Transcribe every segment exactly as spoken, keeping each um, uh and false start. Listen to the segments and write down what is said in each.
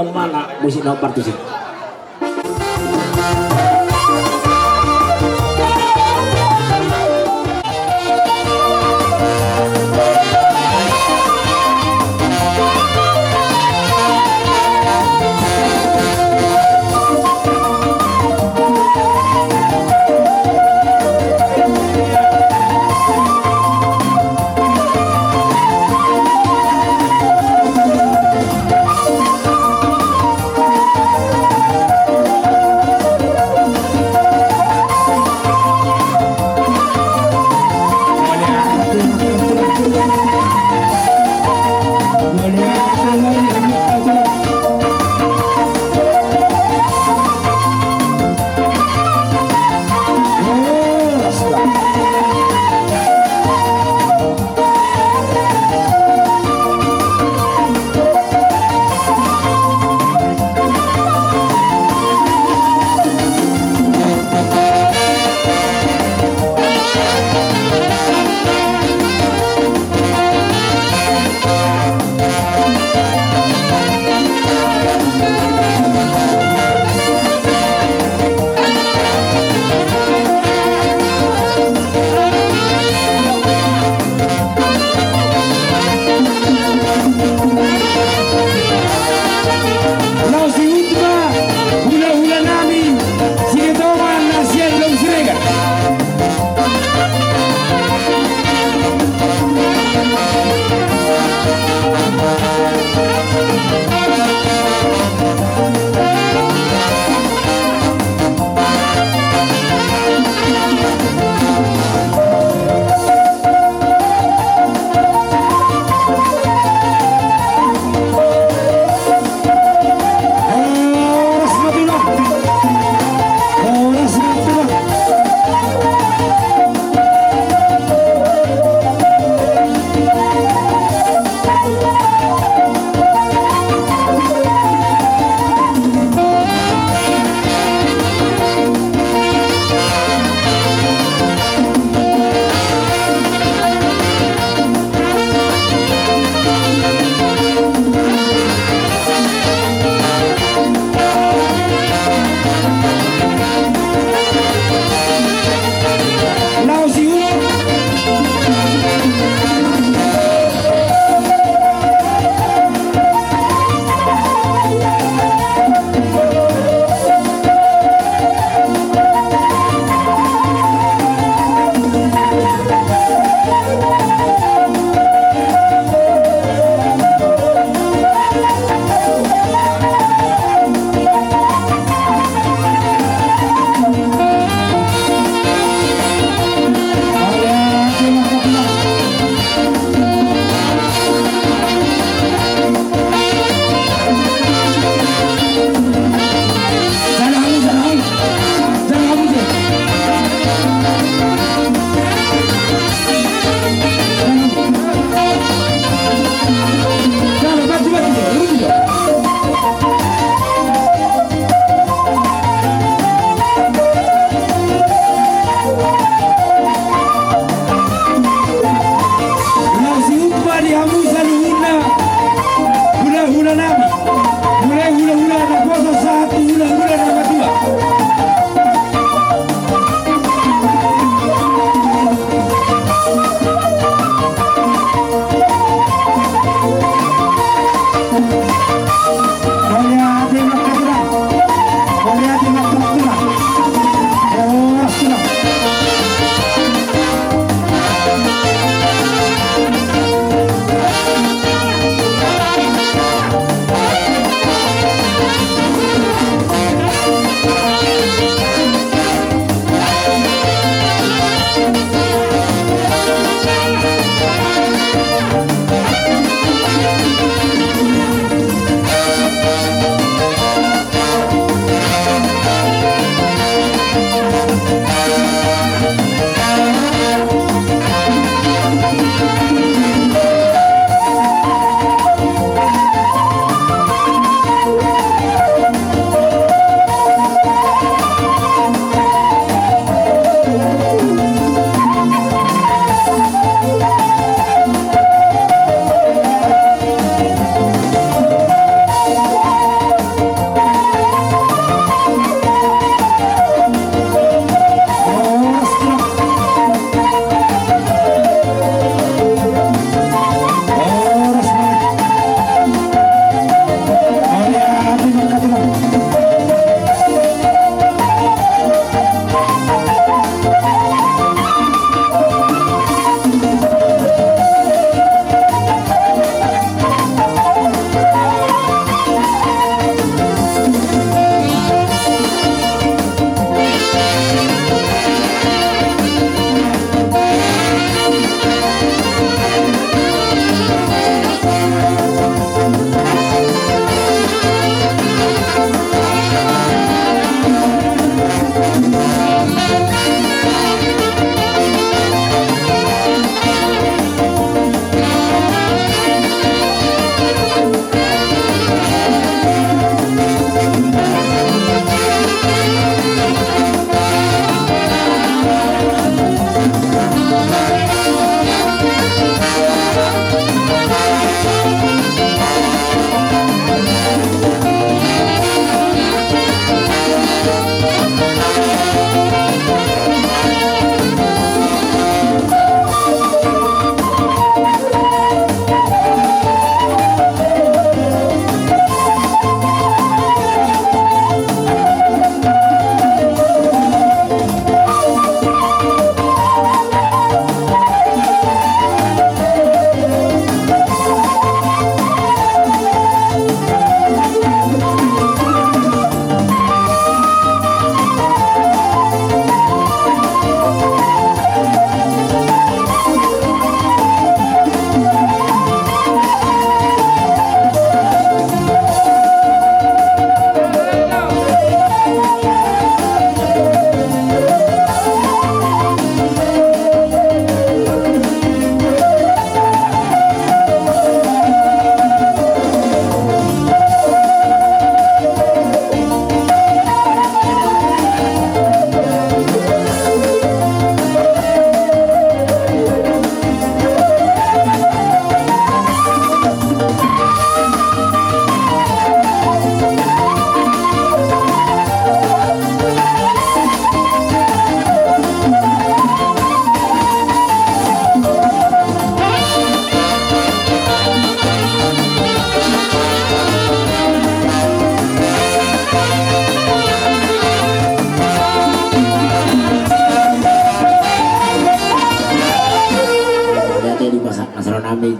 Mana musik nomor tujuh.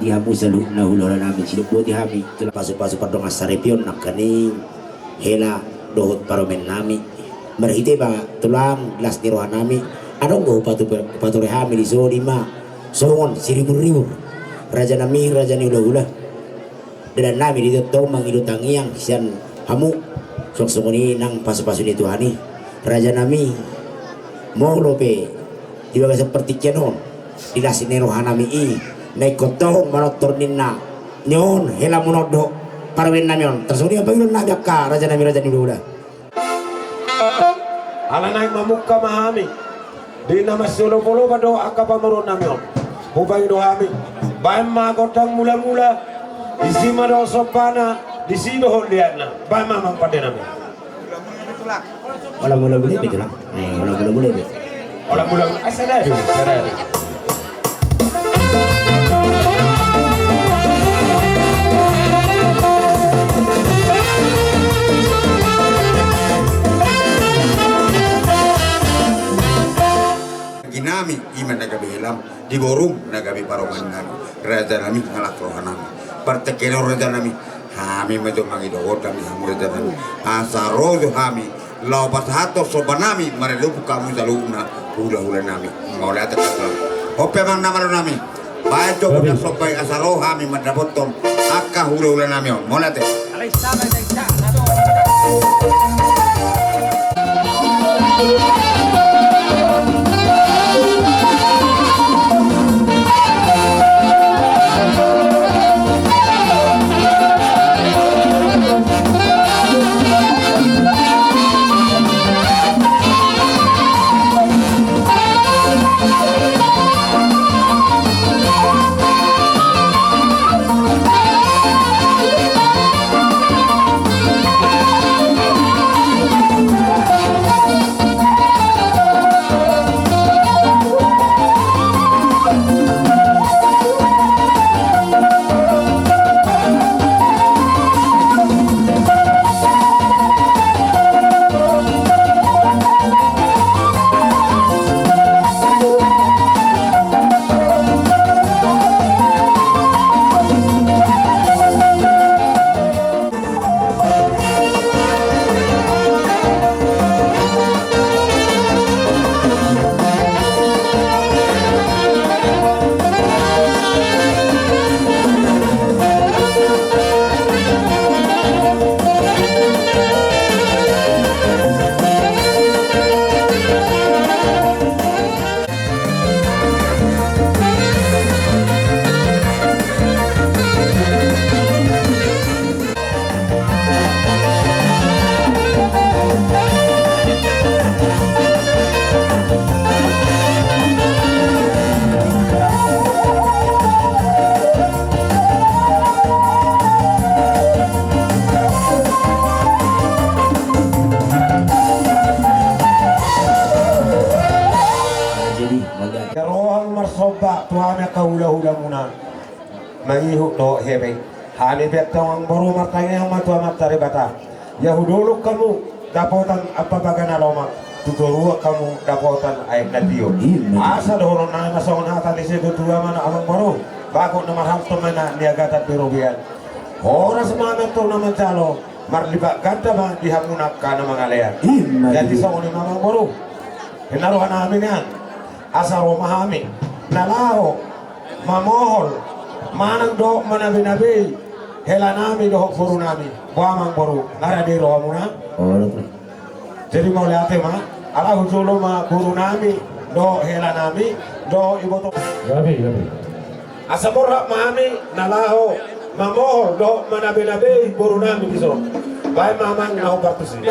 Di hamu saluhutna hulahula nami, sidok boti hami tulang, pasupasu pardongansaripeon nangkaning hela dohot parumaen nami. Marhite ma tulang, las ni roha nami, adong do hupatu-, hupature hami dison, i ma songon siriburribur. Raja nami, raja ni hulahula, dalan nami di tongtong mangido tangiang sian hamu, suang songon i nang pasupasu ni Tuhan i. Raja nami, molo pe di bagasan partingkian on, di las ni roha nami i, na ingkon tong manortor ninna, ni on helamuna on dohot parumaen nami on. Tarsongon i ma pangidoan nami angka raja nami, raja ni hulahula. Ala naeng mamungka ma hami di na masiolopolopan dohot angka pamoruon nami on, hupangido hami, baen ma gondang mulamula, disi ma dohot sombana, disi dohot liatna. Baen ma amang pande nami. Olat mulamula i pe, tulang. Eh, olat mulamula i pe. Olat mulamula. Ai, sada. Sada. Di nami, i ma na gabe helam, di borum na gabe parumaen nami. Raja nami, na las roha nami. Partingkian on raja nami, hami ma jo mangido gondang di hamu raja nami, asa ro jo hami laho pasahathon somba nami maradophon hamu saluhutna hulahula nami. Mauliate ma tulang. On pe amang na malo nami, baen jo gondang somba i asa ro hami mandapothon angka hulahula nami on. Mauliate. Jadi, mauliate. Roham marsomba tu hami angka hulahulamuna. Mangihut dohot hepeng. Hami pe amang boru martangiang ma tu Amanta Debata. Ia hudolok hamu dapotan ampapaga na lomak, tu toruan hamu dapotan aek na tio. Asa dohonon nami ma songon hata ni situatua ma na amang boru. Bagot na marhalto ma na niagatan di robean. Horas ma na manjalo, marlipat ganda ma di hamuna angka na mangalean. Jadi songon i ma amang boru. Hinaroha nami nian. Asa ro ma hami na laho mamohol manang dohot manabeinabei hela nami dohot boru nami. Boha amang boru, na rade rohamuna? Jadi mauliate ma, ala hujolo ma boru nami dohot hela nami dohot iboto. Asa borhat ma hami na laho mamohol dohot manabeinabei boru nami dison. Baen ma amang na hombar tusi.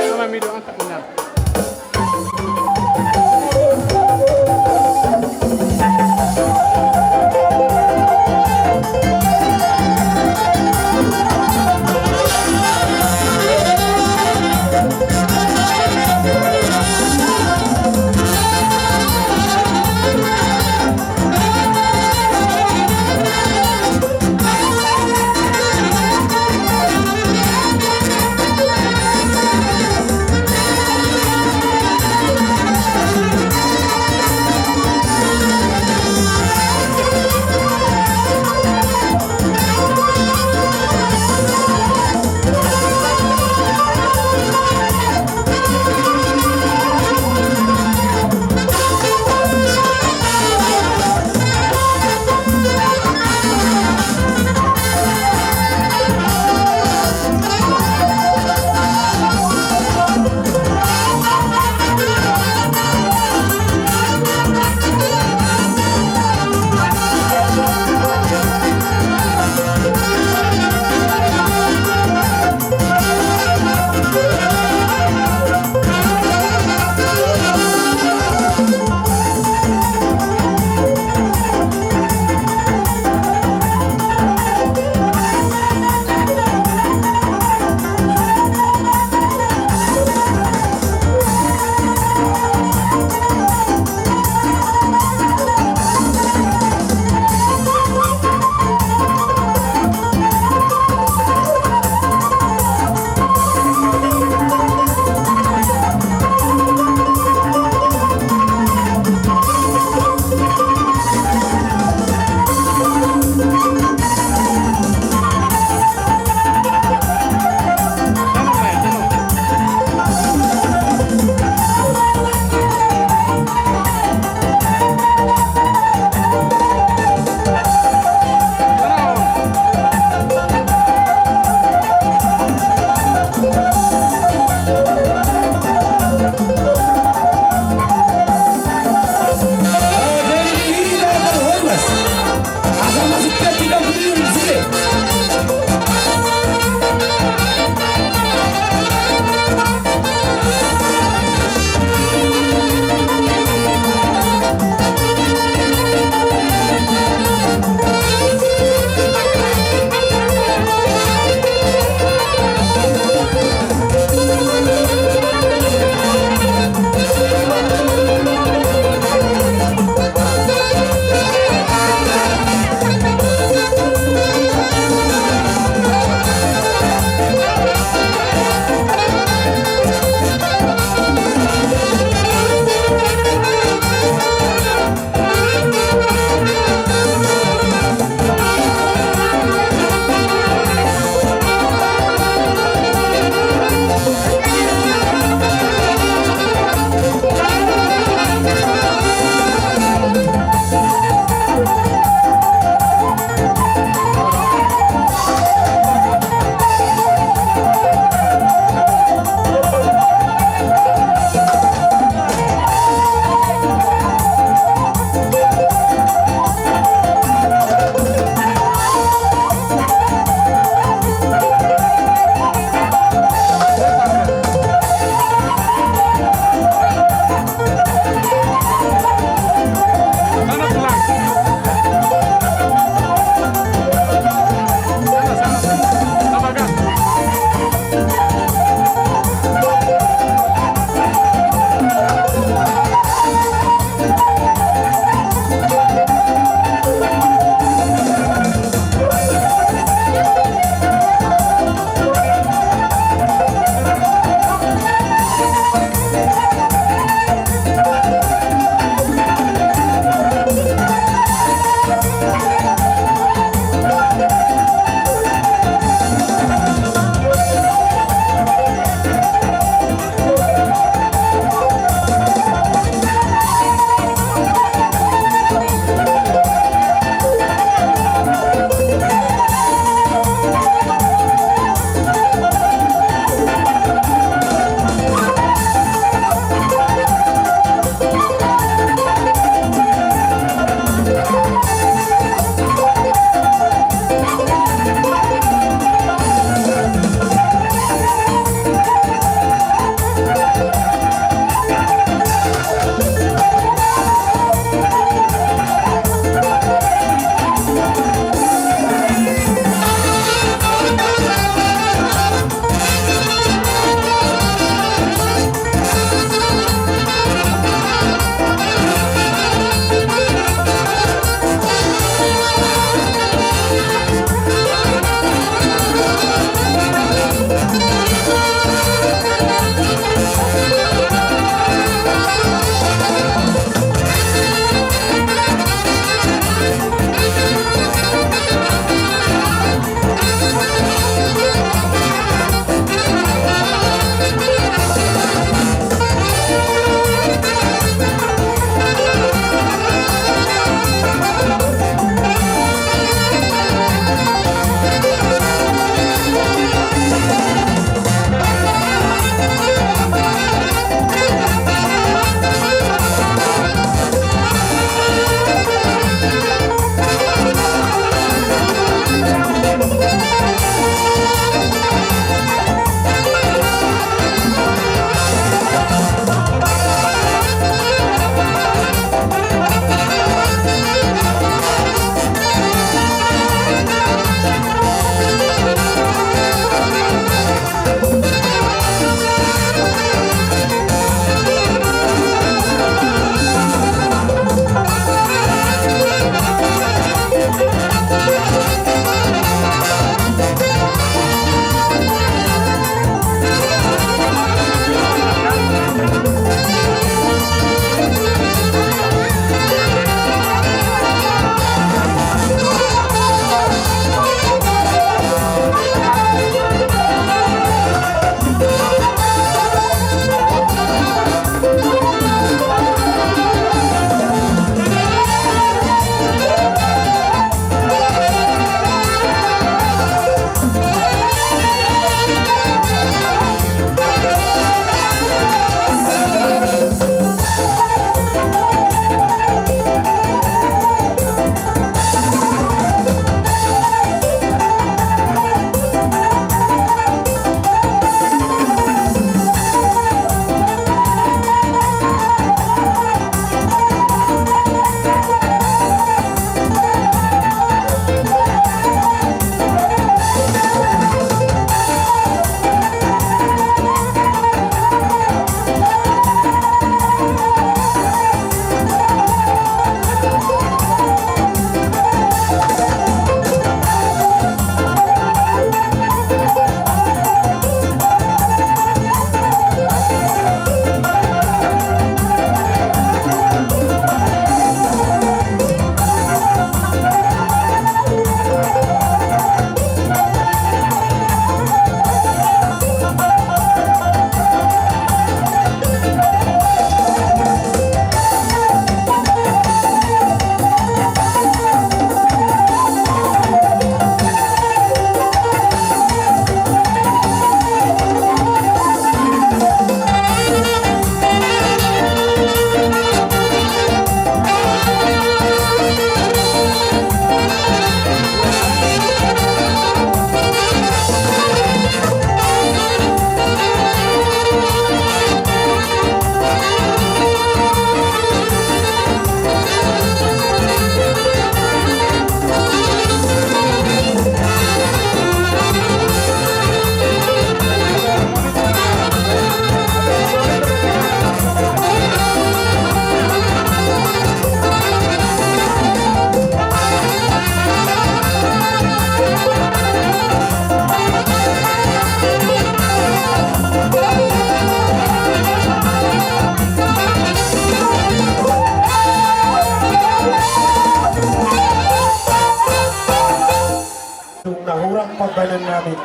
Bahenon nami,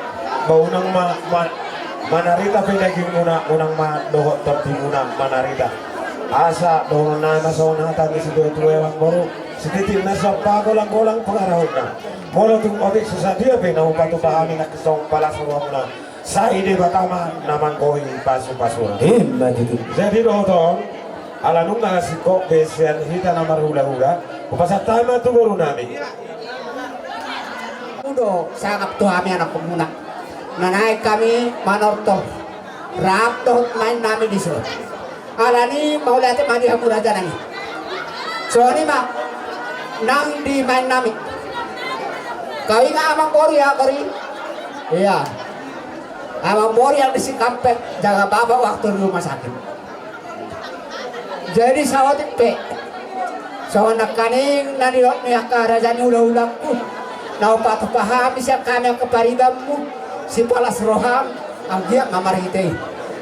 ba unang ma, ma, manarita pe dagingmuna, unang ma dohot tondimuna manarita. Asa dohonon nami ma songon hata ni situatua, amangboru: Sititi na so pagolang-golang pangarahutna, molo tung otik so sadia pe na hupatupa hami nangkin songon palas ni rohamuna, sai Debata ma na manggohi pasu-pasuna. Ima tutu. Jadi dohot on, ala nunga singkop be sian hita na marhula-hula, hupasahat hami ma tu boru nami. Udo sangap tu hami anakkonmuna na naeng hami manortor rap dohot maen nami dison. Alani mauliate ma di hamu raja nami. Songon i ma nang di maen nami. Kau ingat amangboru ya, Kori? Iya. Amangboru yang di Cikampek, jaga bapak waktu di rumah sakit. Jadi saotik pe songon nangkaning na nidok ni angka raja ni hula-hulangku, na hupatupa hami sian hami angka paribanmu, sipalas roham, anggiat ma marhite i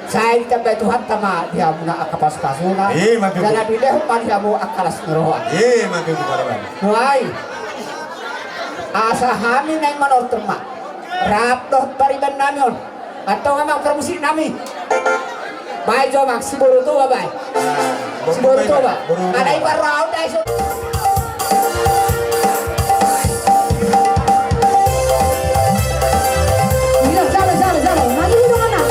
sai ditambai Tuhanta ma di hamuna angka pasu-pasuna. Ima tutu. Jala dilehon ma di hamu angka las ni roha. Ima tutu, pariban. Nuaeng, asa hami naeng manortor ma rap dohot pariban nami on. Antong amang parmusik nami. Baen jo amang, si Boru Toba baen. Si Boru Toba. Ala i parraon da iso. Iya, jalo, jalo, jalo. Maju dulu, anak.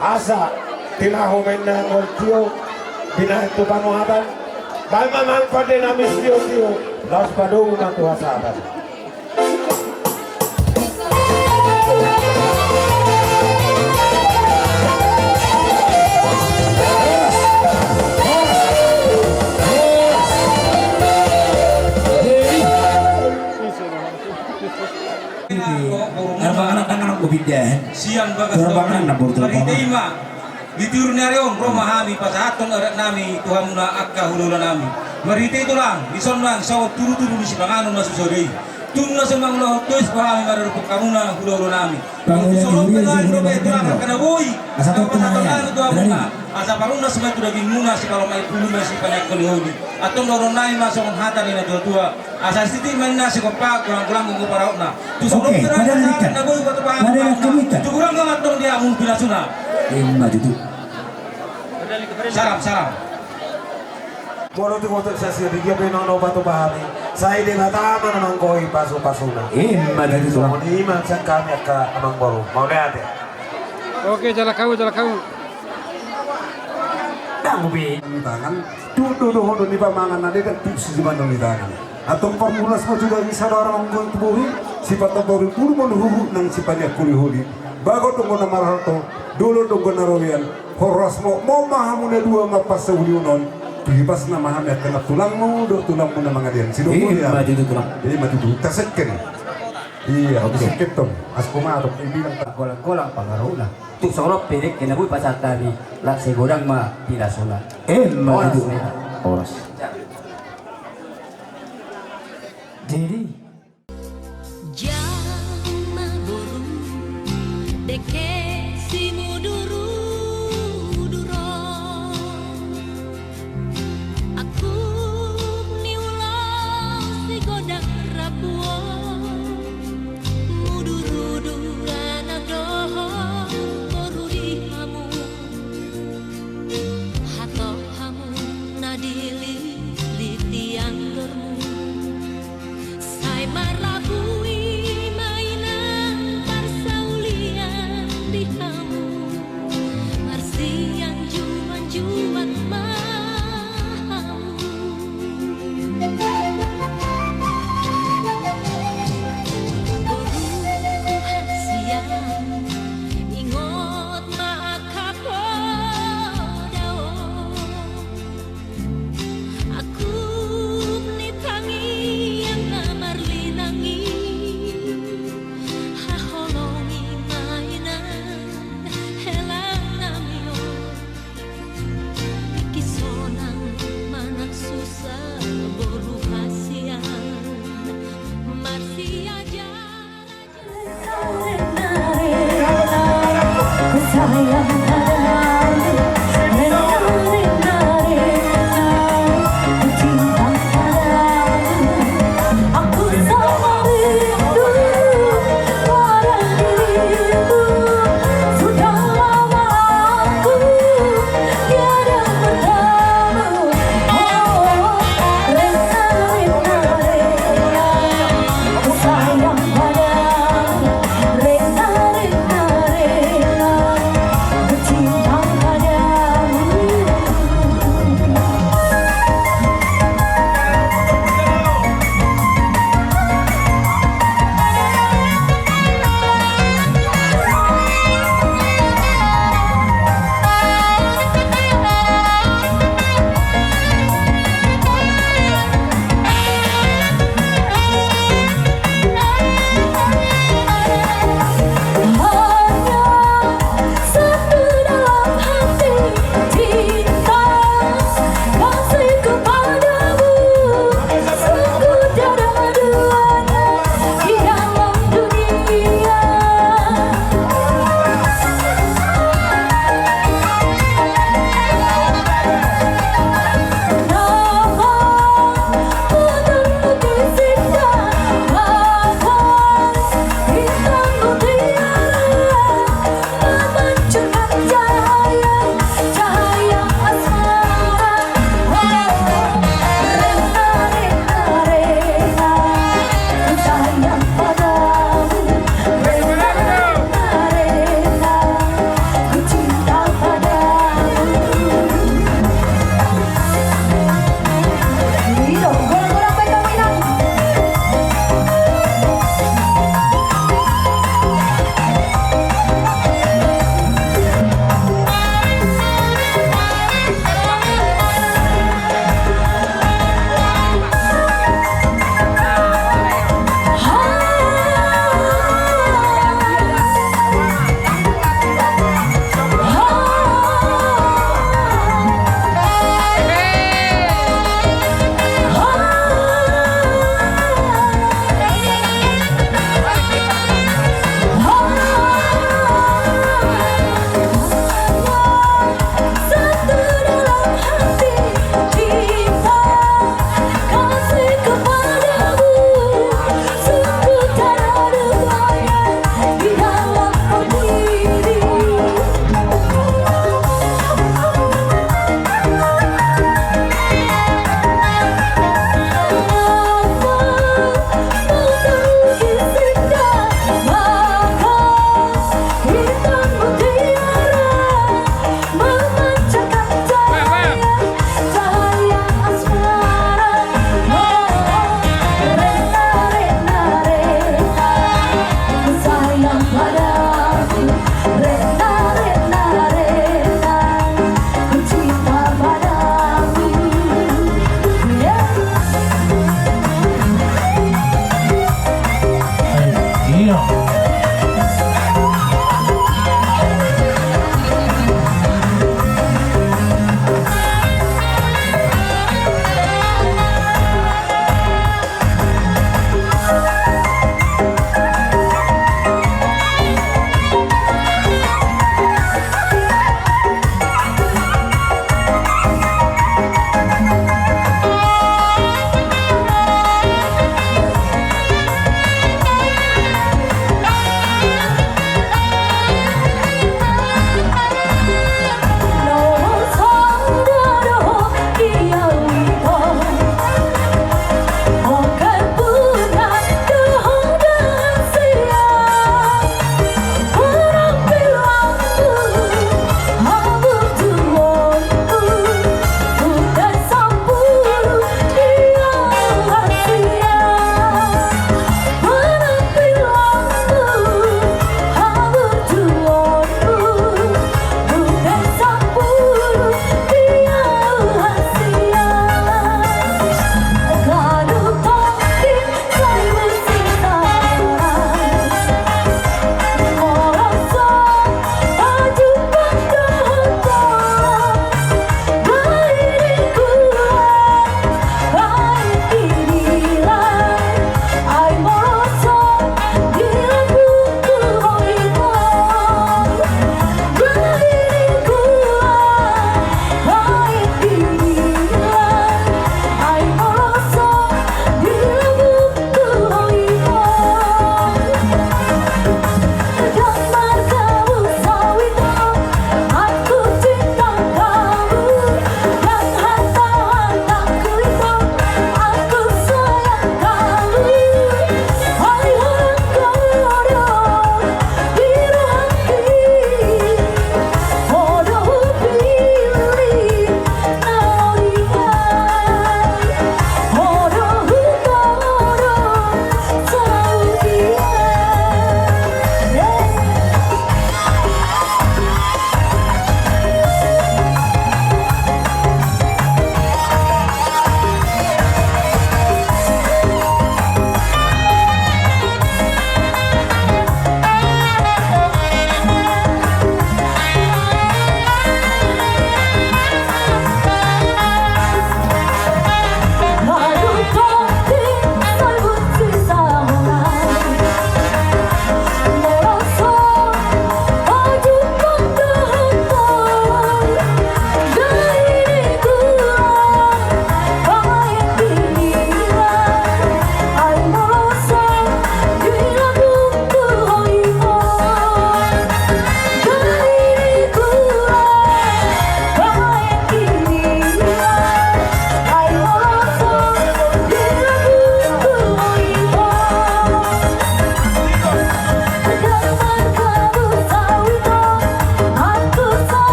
Asa tinahu ma inna nangkin tio, binahen tu panuhatan. Baen ma amang pande nami sitio-tio, laos padomu ma tu hasahatan. Sian bagas. Marhite i ma di tiur ni ari on ro ma hami pasahathon adat nami tu hamuna angka hula-hula nami. Marhite i tulang, dison nang songon tudu-tudu ni sipanganon na so sude i. Tung na so mangulahon tois do hami maradophon hamuna hula-hula nami. Songon na nidok ni tulang angka na boi. Asa parunnas ma i tu dagingmuna, sipalomak i pulu ma i, sipaneang holi-holi. Antong dohonon nami ma songon hata ni na tua-tua. Asa sititi ma inna sigompa, golang-golang gomgom parahutna. Tu songon i ma na boi hupatupa hami. Tung golang ma antong di hamu pinasuna. Ima tutu. Salam, salam. Molo tung otik sasira dia pe na hupatupa hami, sai Debata ma na manggohi pasu-pasuna. Ima tutu. Songon i ma sian hami angka amangboru. Mauliate. Oke, jalang hamu, jalang hamu. Dang be. Tangan. Tu do dohonon ni pamangan na dekat tu sijumano ni tangan. Antong parmulas ma tu daging saudara manggohi tubuhi, sipata baru pulu ma huhut nang sipaneang holi-holi. Bagot do anggo na marhalto, dolok do anggo na robean, horas mokmok ma hamu na dua marpasaulihon on. Di pasna ma hami angka na tulangmu dohot tulangmu na mangalean. Sidung. Ima tutu, tulang. Ima tutu, tasekken. Iya, oke. Tasekken tong. Asko ma tong, eh, bilang. Golang-golang pangarahutna. Tu songon on pe dengke na boi pasahat hami, lak sai godang ma pilasona. Ima tutu. Horas. Jadi. Jama boru, dengke simudur-udur on. Angkup ni ulos di godang rambu on, mudur-udur anak dohot boru di hamu. Hatop hamu na dilili tiang dormu. Sai marlabui ma inang parsaulian di hamu, marsianjuan-juan ma hamu. Boruku hasian, ingot ma angka poda on. Angkup ni tangiang na marlinang i, haholongi ma inang helangnami on. Kisonang manang susa boru hasian, marsiajar.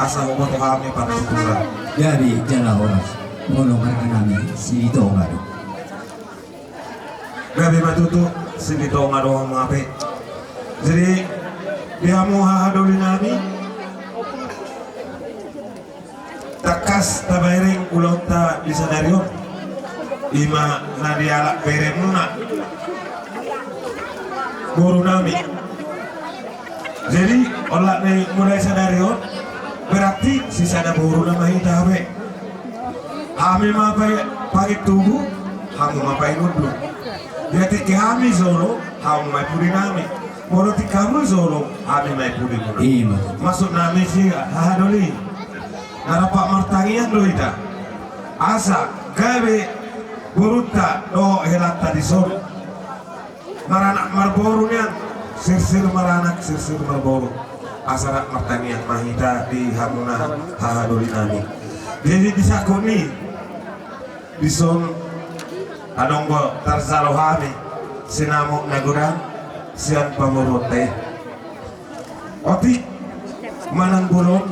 Asa huboto hami partitulan. Gabe jala horas. Molo marga nami Silitonga do. Gabe ma tutu, Silitonga do hamu hape. Jadi di hamu hahadoli nami, tangkas tabereng ulaonta di sadari on. Ima na dialap beremuna, boru nami. Jadi olat ni mulai sadari on, berarti sisada boru nama hita hape. Hami ma paintubu, hamu ma painundun. Jadi ke hami jolo, hamu ma pudi nami. Molo tingki hamu jolo, hami ma pudi muna. Ima. Maksud nami si hahadoli, na rap martangiang do hita. Asa gabe borunta dohot helanta dison. Maranak marboru nian, sirsir maranak, sirsir marboru. Asa rap martangiang ma hita di hamuna hahadoli nami. Jadi di saku ni, dison adong do tarjalo hami sinamot na godang sian pamoruonta i. Otik manang bolon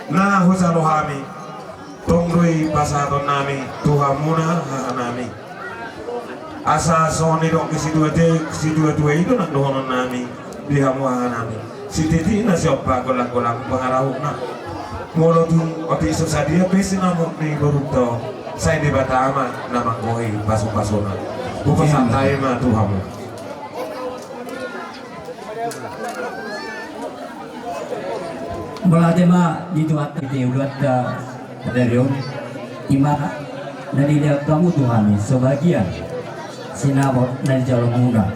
na hujalo hami, tong do i pasahaton nami tu hamuna haha nami. Asa songon nidok ni situa-tua i do nang dohonon nami di hamu haha nami. Sititi na siompa, golang-golang pangarahutna. Molo tung otik so sadia pe sinamot ni borunta on, sai Debata ma na manggohi pasu-pasuna. Hupasahat hami ma tu hamu. Mauliate ma di Tuhanta, di ulaonta sadari on. Ima na dilehon hamu tu hami sebagian sinamot na dijalomuna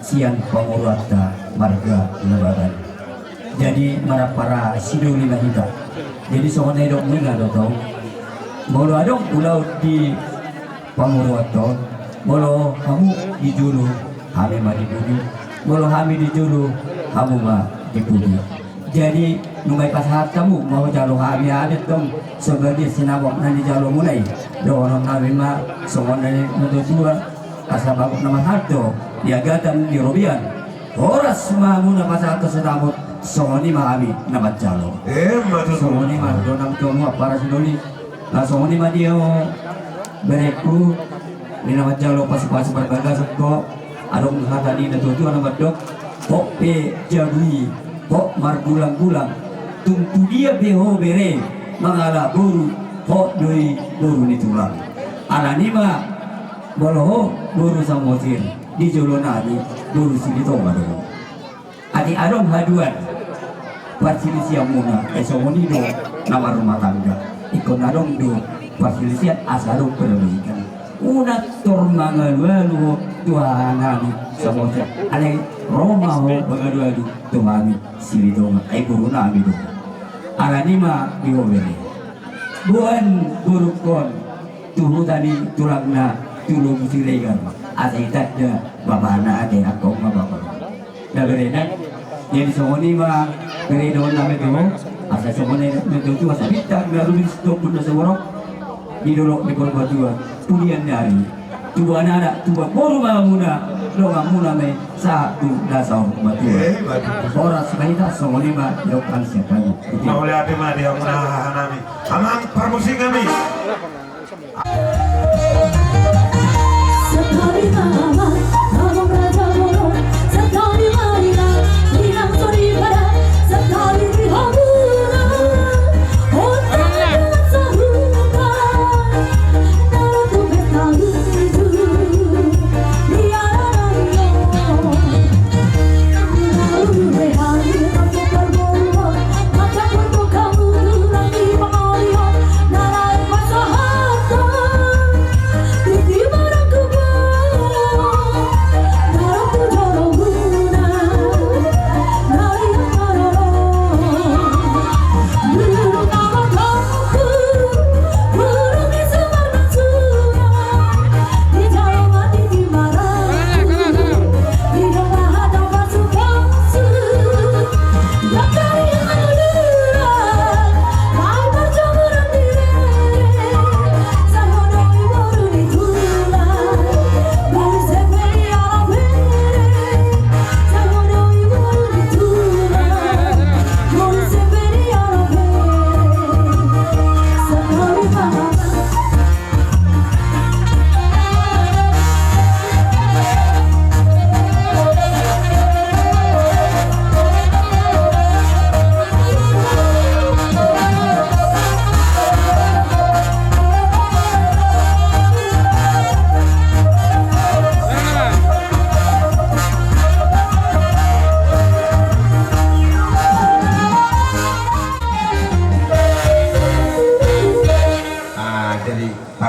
sian pamoruonta marga Nababan. Jadi marapara sidoli ma hita. Jadi songon na nidokmuna do tong, molo adong ulaon di pamoruonta on, molo hamu di jolo, hami ma di pudi. Molo hami di jolo, hamu ma di pudi. Jadi nunga dipasahat hamu ma hujalo hami, adong tong sebagian sinamot na dijalomuna i. Dohonon nami ma songon na nidok ni natua-tua, asa bagot na marhalto di agatan di robean. Horas ma hamuna pasahathon sinamot, songon i ma hami na manjalo. Emma tutu. Songon i ma dohononku tu hamu, parsidoli. Laos songon i ma di ho, berengku, di na manjalo pasu-pasu parbagason ho. Adong hata ni natua-tua na mandok: Hot pe jabu i, hot margulang-gulang. Tung tu dia pe ho bere, mangalap boru, hot do i boru ni tulang. Alani i ma, molo ho boru Samosir, di jolo nami boru Silitonga do ho. Atik adong haduan parsilisianmuna, ai songon i do na marrumah tangga. Ingkon adong do parsilisian asa adong perbaikan. Unang tor mangalu-alu ho tu haha nami Samosir. Alai ro ma ho mangalu-alu tu hami Silitonga, ai boru nami do. Alani i ma di ho bere, boan borungkon tu huta ni tulangna tu Lobu Siregar, asa itanda bapana ate, angka on ma bapana. Na bere nang, jadi songon i ma bere dohonon nami tu ho. Asa songon i ma tutu, asa bintang na rumiris tu ombun na so borok di dolok ni Purbatua. Pudian ni ari, tubuan anak, tubuan boru ma hamuna, donganmuna ma i sahat tu na saur matua. Horas ma hita, songon i ma didok sian hami. Mauliate ma di hamuna haha nami. Amang parmusik nami.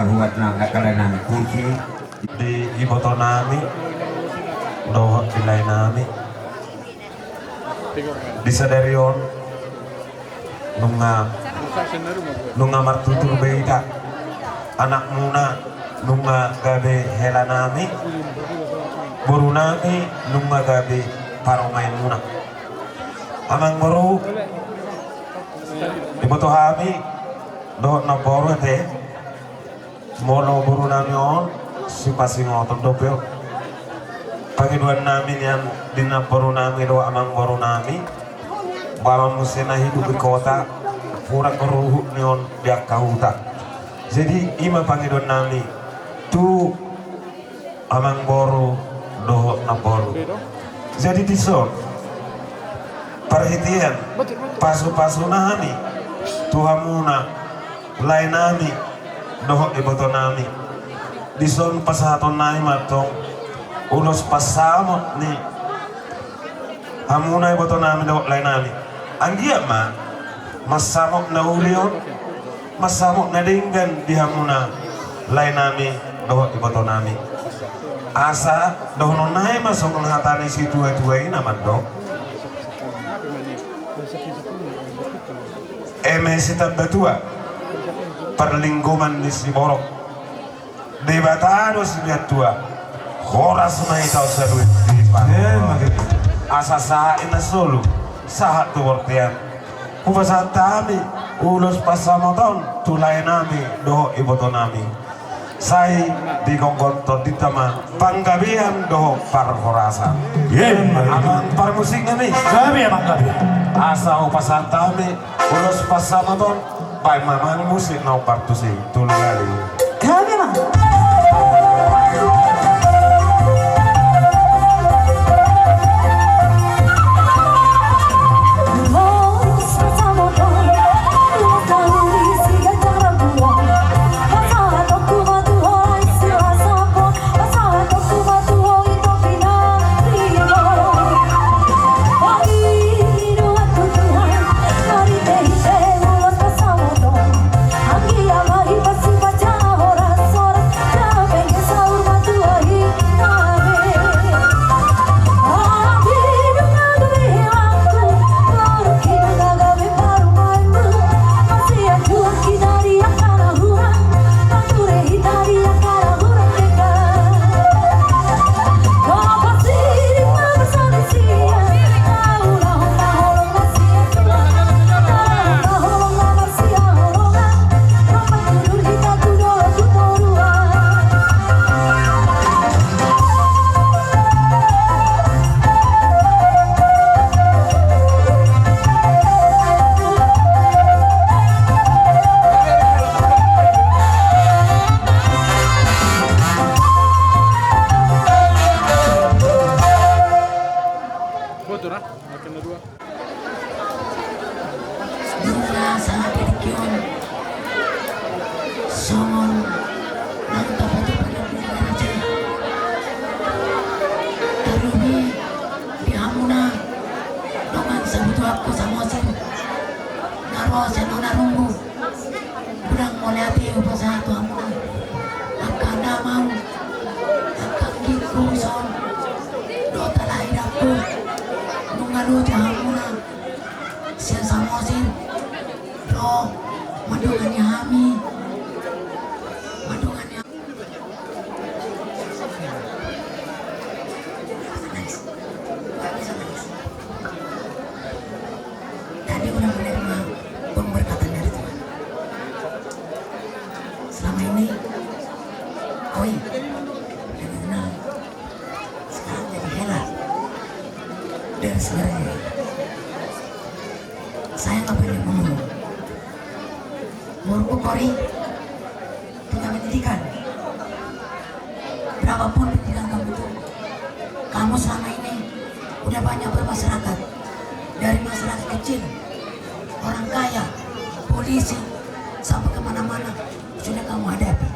Huat na angka lae nami, kunci. Di iboto nami dohot di lae nami, di sadari on nunga, nunga martutur be hita. Anakmuna nunga gabe hela nami, boru nami nunga gabe parumaenmuna. Amangboru, iboto hami dohot namboru ate. Molo boru nami on, sipasingoton dope on. Pangidoan nami nian di namboru nami dohot amangboru nami, ba muse na hidup di kota, hurang ruhut ni on di angka huta. Jadi ima pangidoan nami tu amangboru dohot namboru. Jadi dison, parhitean pasupasu nami tu hamuna, lae nami dohot iboto nami, dison pasahaton nami ma antong ulos pansamot ni hamuna iboto nami dohot lae nami. Anggiat ma mansamot na uli on, mansamot na denggan di hamuna lae nami dohot iboto nami. Asa dohonon nai ma songon hata ni situatua i na mandok: Eme sitamba tua, parlinggoman ni siborok. Debata do sipean tua, horas ma hita on saluhut di parumaen. Asa sahat inna solu, sahat tu bortean. Hupasahat hami ulos pansamot on tu lae nami dohot iboto nami. Sai digomgom tondinta ma panggabean dohot parhorasan. Amang parmusik nami. Gabe, amang, gabe. Asa hupasahat hami ulos pansamot on, baen ma amang musik na umpartusi. Tolu kali. Gabe ma. Botor ah, makin dua. Dula sahat di tingki on songon naung tapatupa na di raja. Tarlumobi di hamuna dongan sabutuhonku Samosir na ro sian Onarumbu. Unang mauliate hupasahat tu hamuna angka damang, angka anggingku dison dohot halak idangku. Nunga loja hamuna sian Samosir ro mandongani hami, mandongani hami. Nangis. Nggak bisa nangis. Tadi udah menerima pemberkatan dari Tuhan. Selama ini, oi, dari kenal. Sekarang jadi hela. Dari sebenarnya. Saya nggak banyak ngomong. Umurku kori, punya pendidikan. Berapapun pendidikan kamu itu, kamu selama ini udah banyak bermasyarakat. Dari masyarakat kecil, orang kaya, polisi, sampai kemana-mana sudah kamu hadapi.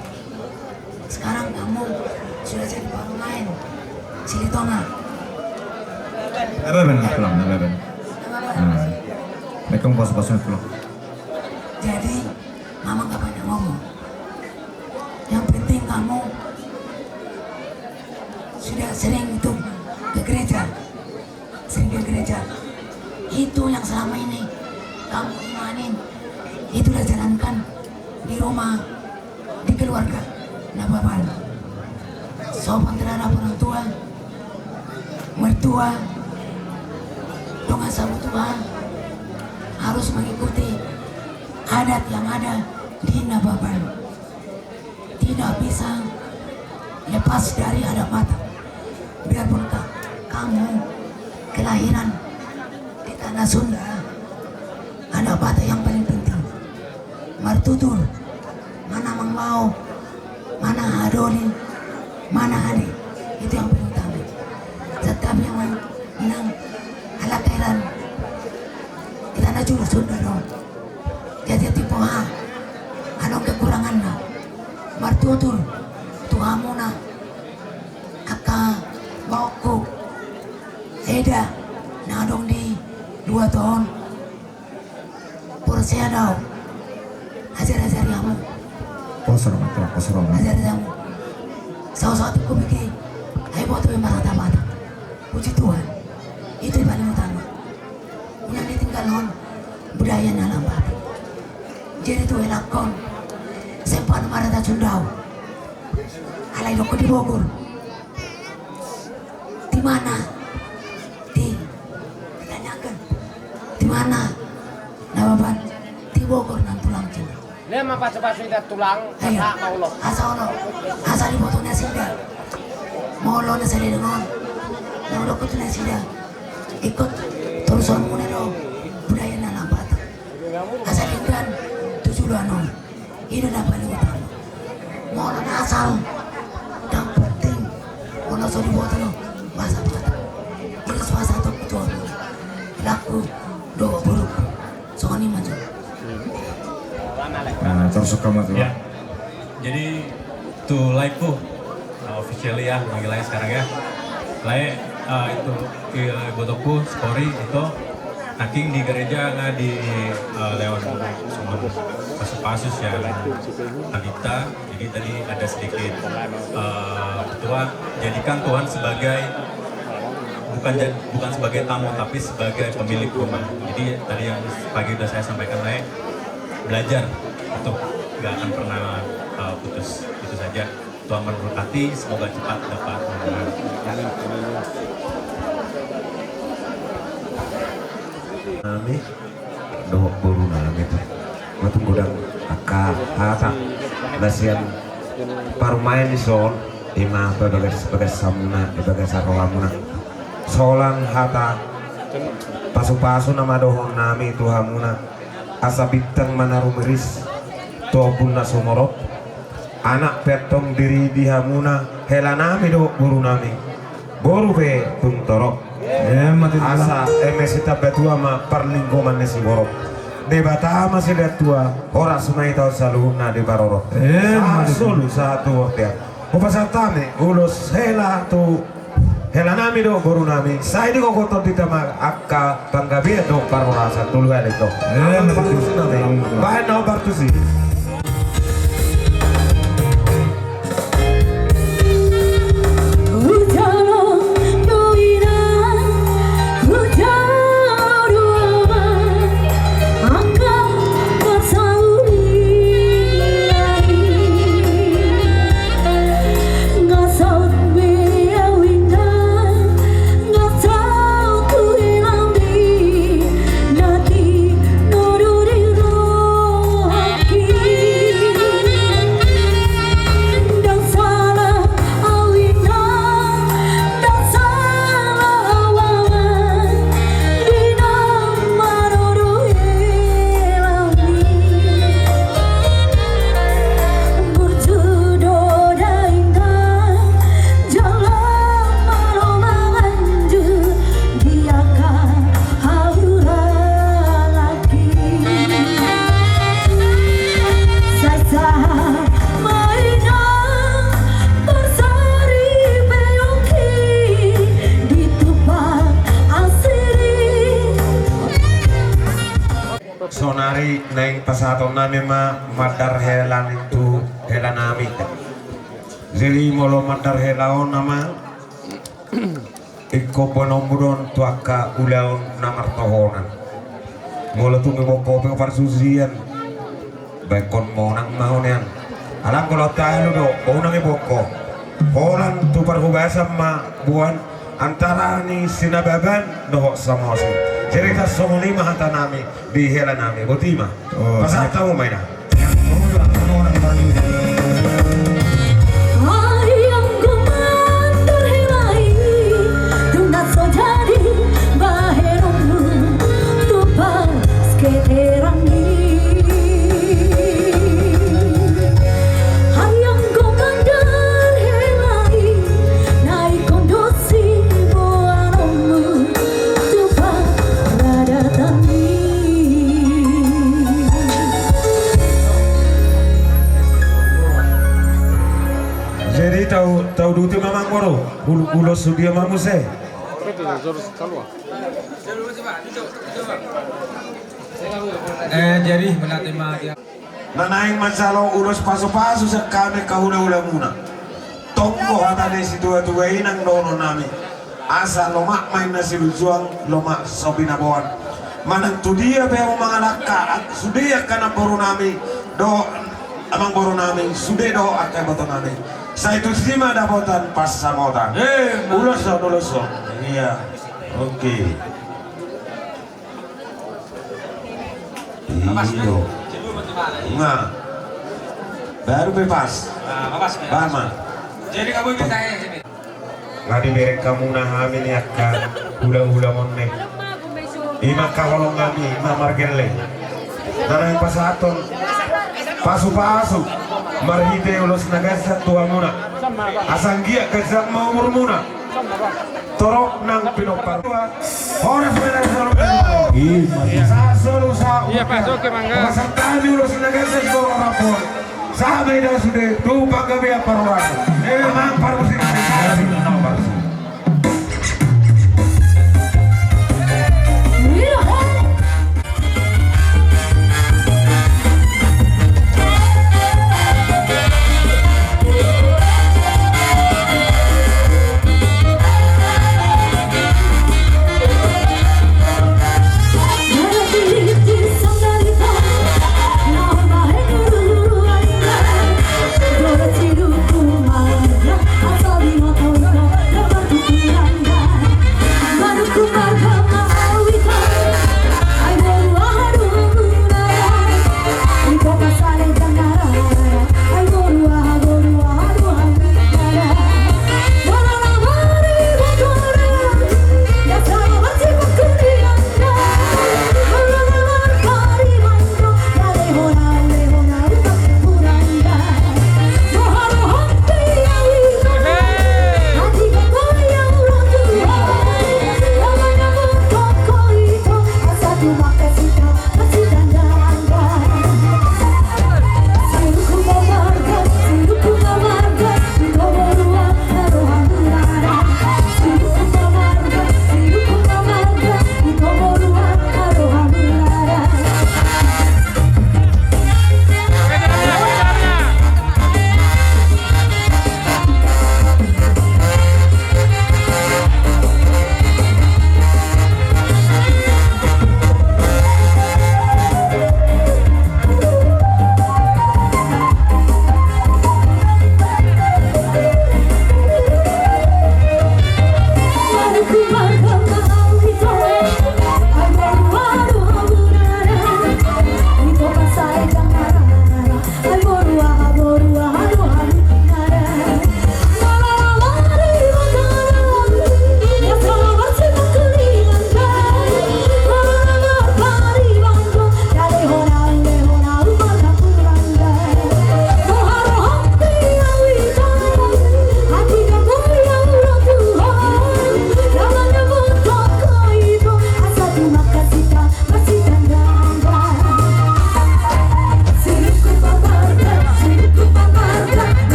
Sekarang kamu sudah jadi parumaen Silitonga. Nggak apa-apa, nggak pulang, nggak apa-apa. Nah, mereka mau pas-pas pulang. Jadi, Mama nggak banyak ngomong. Yang selama ini kamu imanin, itulah jalankan di rumah, di keluarga Nababan. Sopan terhadap orang tua, mertua, dongan sabutuha harus mengikuti adat yang ada di Nababan. Tidak bisa lepas dari adat Batak. Biarpun ka-, kamu kelahiran di tanah Sunda, adat Batak yang paling penting. Martutur, mana mangbao, mana hadoli, mana hali. Itu yang paling utama. Tetapi yang nang halak heran, kita na juru Sunda dong. Jadi tipe ha, adong kekuranganna. Martutur tu hamuna angka baoku, eda na adong di luat on. Porsea do au. Ajar-ajari hamu. Kosor ma, kosor ma. Ajari hamu. Saut-saut ku bege. Ai boto be marhata Batak. Puji Tuhan. Itu yang paling utama. Unang ditinggalhon budaya na lam Batak. Jadi tu helak on, sempat marhata Sunda au. Alai dok di Bogor. Di mana? Di, ditanyakan. Di mana Nababan? Di Bogor nang tulang cina. Dia ma pasu-pasu ida tulang. Ayo. Asa olo. Asa diboto nasida. Molo na sada dengan. Molo kutu nasida. Ikut terus on muna do budaya na lam Batak. Asa denggan tu juluan on. Ini na paling utama. Molo na asal, yang penting molo so diboto do bahasa Batak. Terus bahasa Batak tu on. Laku do buruk. Songon i ma jo. Nah, terus kamu tuh. Ya. Jadi tu lae ku, uh, officially ya, manggil lae sekarang ya. Lae, uh, itu, uh, ibotokku, Spori, itu nangkin di gereja nga di, uh, Leon, songon pasu-pasu ya, Tabita. Jadi tadi ada sedikit, uh, ketua, jadikan Tuhan sebagai bukan ja-, bukan sebagai tamu, tapi sebagai pemilik rumah. Jadi tadi yang pagi udah saya sampaikan, Lae, belajar untuk nggak akan pernah, uh, putus. Itu saja. Tuhan memberkati, semoga cepat dapat rombongan. Amin. Dohot boru nami tu. Matung godang angka hata na sian parumaen i son, ima pe bagas, bagas hamuna, di bagasan rohamuna. Solang hata pasu-pasu nama dohonon nami tu hamuna. Asa bintang ma na rumiris tu ombun na sumorop. Anak pe antong diri di hamuna, hela nami dohot boru nami. Boru pe tung torop. Asa eme sitamba tua ma parlinggoman ni siborok. Debata ma silehon tua, horas ma hita on saluhutna diparorot. Sahat solu sahat tu bontean. Hupasahat hami ulos hela tu hela nami dohot boru nami. Sai digogothon di hita ma angka panggabean dohot parhorasan tolu hali tong. Bahen na hombar tusi. Saonari naeng pasahaton nami ma mandar hela ni tu hela nami. Jadi molo mandar hela on nama, ingkon boanonmu do on tu angka ulaon na martohonan. Molo tung iboan ho pe parsusian, baen ho monang ma on nian. Alai molo talu do, unang iboan ho. Holan tu parhobasan ma boan antara ni Sinababan dohot Samosir. Jadi tung songon i ma hata nami di hela nami, boti ma. Pasahat hamu ma inna. Ai anggo mandar hela i, tung na so jadi bahenonmu tu parketeran i. Ai anggo mandar hela i, na ingkon do siboanonmu tu paradaton i. Jadi tau, tauduti ma amang boru, ul-, ulos sude ma muse. Eh, jadi mauliate ma dia. Na naeng manjalo ulos pasupasu sian hami angka hulahulamuna. Tonggo hata ni situatua i nang dohonon nami. Asa lomak ma inna silinjuang, lomak so binaboan. Manang tu dia pe hamu mangalangka, sude angka namboru nami dohot amang boru nami, sude dohot angka iboto nami. Sai tusi ma dapotan pansamotan. Eh, ulos on, ulos on. Iya. Oke. Iyo. Nga. Baru pe pas. Baru ma. Nga dibereng hamuna hami ni angka hulahulamuna. Ima angka holong nami, ima margelleng. Na naeng pasahathon pasupasu marhite ulos na ganjang tu hamuna. Asa anggiat ganjang ma umurmuna. Torop nang pinompar. Horas ma nang torop. Sahat solu sahat. Iya, Pak, oke, mangga. Pasahat hami ulos na ganjang tu hamuna. Sahat ma ida sude tu panggabean parhorasan. Amang parmusik.